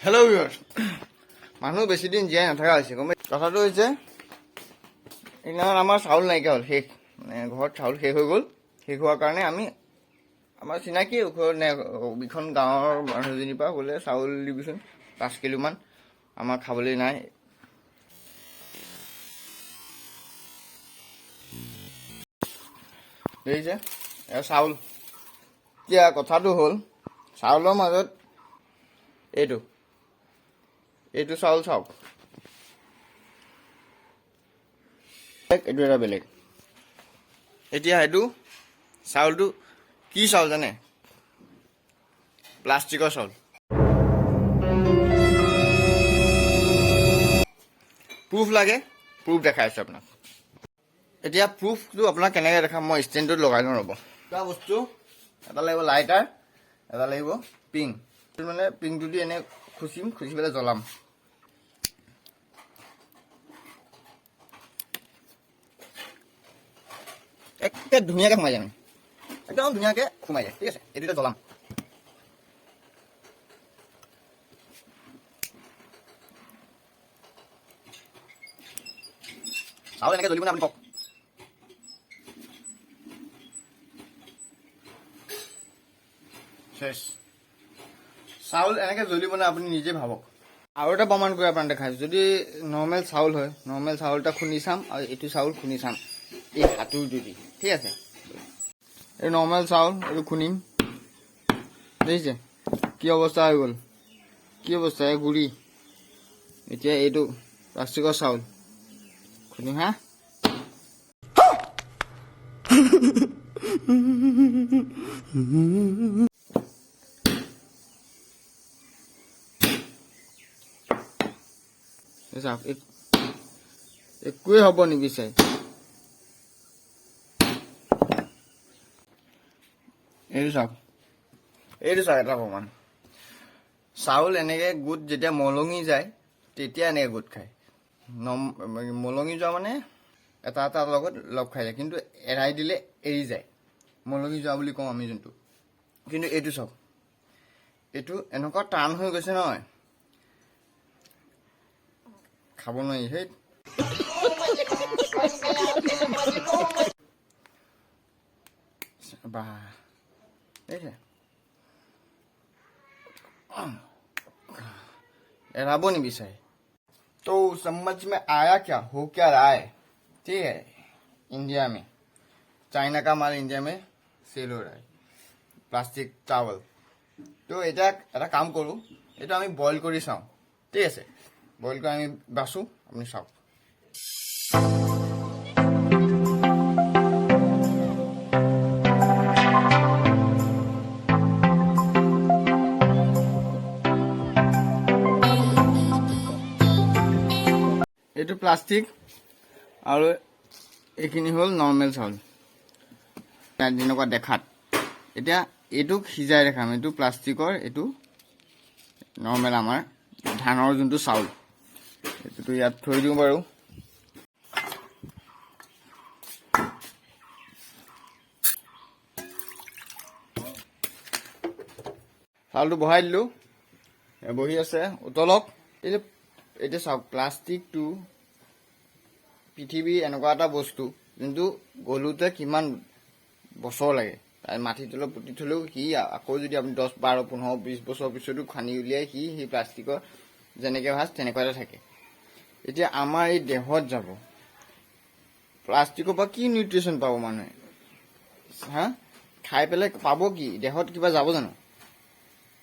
Hello' viewers, মানুহ বেছি দিন জীয়াই নথকা হৈছে, গম পাই। কথাটো হৈছে, সেইদিনাখন আমাৰ চাউল নাইকিয়া হ'ল, শেষ, মানে ঘৰত চাউল শেষ হৈ গ'ল। শেষ হোৱাৰ কাৰণে আমি আমাৰ চিনাকি ওচৰত ইখন গাঁৱৰ মানুহজনীৰ পৰা বোলে চাউল দিবিচোন 5 কিলোমান, আমাৰ খাবলৈ নাই। দেখিছে, এয়া চাউল। এতিয়া কথাটো হ'ল, চাউলৰ মাজত এইটো চাউল চাওক, এইটো এটা বেলেগ। এতিয়া সেইটো চাউলটো কি চাউল জানে? প্লাষ্টিকৰ চাউল। প্ৰুফ লাগে? প্ৰুফ দেখাই আছোঁ আপোনাক। এতিয়া প্ৰুফটো আপোনাক কেনেকৈ দেখাম? মই ষ্টেণ্ডটোত লগাই লওঁ, ৰ'ব। দুটা বস্তু, এটা লাগিব লাইটাৰ, এটা লাগিব পিং। মানে পিংটো দি এনে খুচিম, খুচি পেলাই জ্বলাম। একে ধুনীয়াকৈ সোমাই যায়, মানে একদম ধুনীয়াকৈ সোমাই যায়। ঠিক আছে, এইটো এতিয়া জ্বলাম। চাউল এনেকৈ জ্বলিব নে, আপুনি কওক? চেচ। চাউল এনেকৈ জ্বলিব নে, আপুনি নিজে ভাবক। আৰু এটা প্ৰমাণ কৰি আপোনাক দেখাইছোঁ। যদি নৰ্মেল চাউল হয়, নৰ্মেল চাউল এটা খুন্দি চাম আৰু এইটো চাউল খুন্দি চাম এই হাতুৰীটো দি। ঠিক আছে, এই নৰ্মেল চাউল, এইটো খুন্দিম। দেখিছে কি অৱস্থা হৈ গ'ল? কি অৱস্থা, এই গুড়ি। এতিয়া এইটো প্লাষ্টিকৰ চাউল খুন্দিম। হা, এই চাওক, একোৱেই হ'ব নিবিচাৰে। এইটো চাওক, এইটো চাওক, এটা প্ৰমাণ। চাউল এনেকে গোট যেতিয়া মলঙি যায়, তেতিয়া এনেকে গোট খায়। মলঙি যোৱা মানে এটা এটাৰ লগত লগ খাই যায়, কিন্তু এৰাই দিলে এৰি যায়। মলঙি যোৱা বুলি কওঁ আমি যোনটো। কিন্তু এইটো চাওক, এইটো এনেকুৱা টান হৈ গৈছে নহয়, খাব নোৱাৰি। সেই বা দেখিছে, এৰাব নিবিচাৰে। तो समझ में आया क्या, हो क्या रहा है? ठीक है, इंडिया में चाइना का माल इंडिया में सेल हो रहा है, প্লাষ্টিক চাউল। তো এতিয়া এটা কাম কৰোঁ, এইটো আমি বইল কৰি চাওঁ। ঠিক আছে, বইল কৰি আমি বাচোঁ, আপুনি চাওক। এইটো প্লাষ্টিক আৰু এইখিনি হ'ল নৰ্মেল চাউল, ইয়াত যেনেকুৱা দেখাত। এতিয়া এইটোক সিজাই দেখাম। এইটো প্লাষ্টিকৰ, এইটো নৰ্মেল আমাৰ ধানৰ যোনটো চাউল। এইটোতো ইয়াত থৈ দিওঁ বাৰু। চাউলটো বহাই দিলোঁ, বহি আছে, উতলক। এতিয়া চাওক, প্লাষ্টিকটো পৃথিৱীৰ এনেকুৱা এটা বস্তু, যোনটো গলোতে কিমান বছৰ লাগে। তাৰ মাটিৰ তলত পুতি থলেও সি আকৌ যদি আপুনি 10, 12, 15, 20 বছৰৰ পিছতো খান্দি উলিয়াই, সি সেই প্লাষ্টিকৰ যেনেকৈ ভাজ তেনেকুৱা এটা থাকে। এতিয়া আমাৰ এই দেহত যাব, প্লাষ্টিকৰ পৰা কি নিউট্ৰিশ্যন পাব মানুহে? হা, খাই পেলাই পাব কি? দেহত কিবা যাব জানো?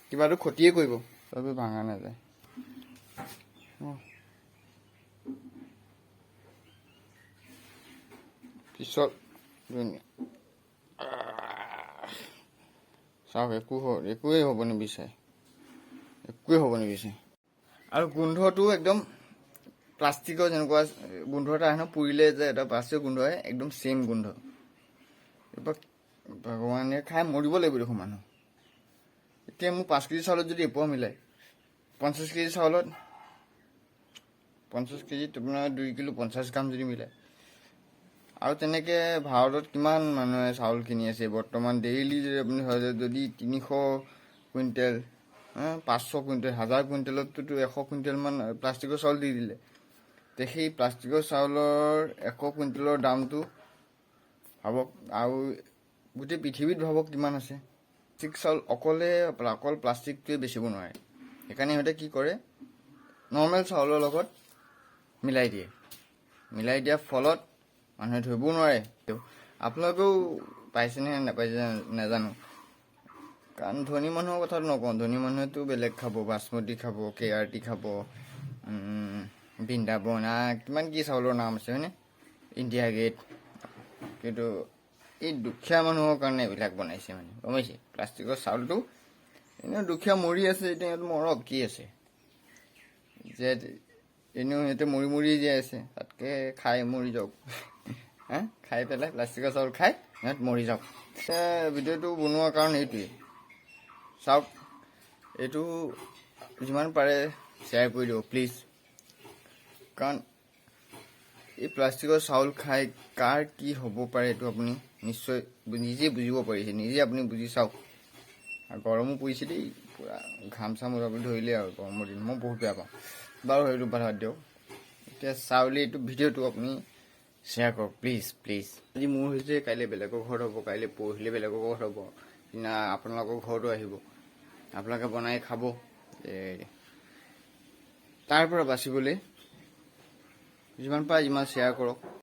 কিবাটো ক্ষতিয়ে কৰিব। তথাপি ভাঙা নাযায়। পিছত ধুনীয়া। চাওক, একোৱেই হ'ব নিবিচাৰে, একোৱেই হ'ব নিবিচাৰে। আৰু গোন্ধটো একদম প্লাষ্টিকৰ যেনেকুৱা গোন্ধ এটা আহে ন, পুৰিলে যে এটা প্লাষ্টিকৰ গোন্ধ আহে, একদম ছেইম গোন্ধ। এইবাৰ ভগৱানে খাই মৰিব লাগিব দেখোন মানুহ। এতিয়া মোৰ 5 কেজি চাউলত যদি এপোৱা মিলায়, 50 কেজি চাউলত, 50 কেজিত আপোনাৰ 2 কিলো 50 গ্ৰাম যদি মিলায়, আৰু তেনেকৈ ভাৰতত কিমান মানুহে চাউল কিনি আছে বৰ্তমান ডেইলি, যদি আপুনি হয় যদি 300 কুইণ্টেল 500 কুইণ্টেল, 1000 কুইণ্টেলততো 100 কুইণ্টেলমান প্লাষ্টিকৰ চাউল দি দিলে। তে সেই প্লাষ্টিকৰ চাউলৰ 100 কুইণ্টেলৰ দামটো ভাবক আৰু গোটেই পৃথিৱীত ভাবক কিমান আছে। প্লাষ্টিক চাউল অকলে অকল প্লাষ্টিকটোৱে বেচিব নোৱাৰে। সেইকাৰণে সিহঁতে কি কৰে, নৰ্মেল চাউলৰ লগত মিলাই দিয়ে। মিলাই দিয়াৰ ফলত মানুহে ধৰিবও নোৱাৰে। আপোনালোকেও পাইছেনে নাপাইছে নাজানো। কাৰণ ধনী মানুহৰ কথাটো নকওঁ, ধনী মানুহেতো বেলেগ খাব, বাচমতি খাব, কেআৰটি খাব, বৃন্দাবন, কিমান কি চাউলৰ নাম আছে, হয়নে, ইণ্ডিয়া গেট। কিন্তু এই দুখীয়া মানুহৰ কাৰণে এইবিলাক বনাইছে মানে, গম পাইছে? প্লাষ্টিকৰ চাউলটো এনেও দুখীয়া মৰি আছে এতিয়া, সিহঁত মৰক, কি আছে যে। এনেও সিহঁতে মৰি মৰি জীয়াই আছে, তাতকৈ খাই মৰি যাওক। হা, খাই পেলাই প্লাষ্টিকৰ চাউল খাই সিহঁত মৰি যাওক। ভিডিঅ'টো বনোৱাৰ কাৰণ এইটোৱেই। চাওক, এইটো যিমান পাৰে শ্বেয়াৰ কৰি দিব প্লিজ। কাৰণ এই প্লাষ্টিকৰ চাউল খাই কাৰ কি হ'ব পাৰে, এইটো আপুনি নিশ্চয় নিজে বুজিব পাৰিছে। নিজে আপুনি বুজি চাওক। আৰু গৰমো পৰিছে দেই, পূৰা ঘাম চাম ওলাবলৈ ধৰিলে। আৰু গৰমৰ দিন মই বহুত বেয়া পাওঁ। বাৰু, সেইটো বাদ দিয়ক। এতিয়া চাউলি এইটো ভিডিঅ'টো আপুনি শ্বেয়াৰ কৰক প্লিজ, প্লিজ। আজি মোৰ হৈছে, কাইলৈ বেলেগৰ ঘৰত হ'ব, কাইলৈ পৰহিলৈ বেলেগৰ ঘৰত হ'ব, সিদিনা আপোনালোকৰ ঘৰতো আহিব, আপোনালোকে বনাই খাব। তাৰ পৰা বাচিবলৈ যিমান পাৰে যিমান শ্বেয়াৰ কৰক।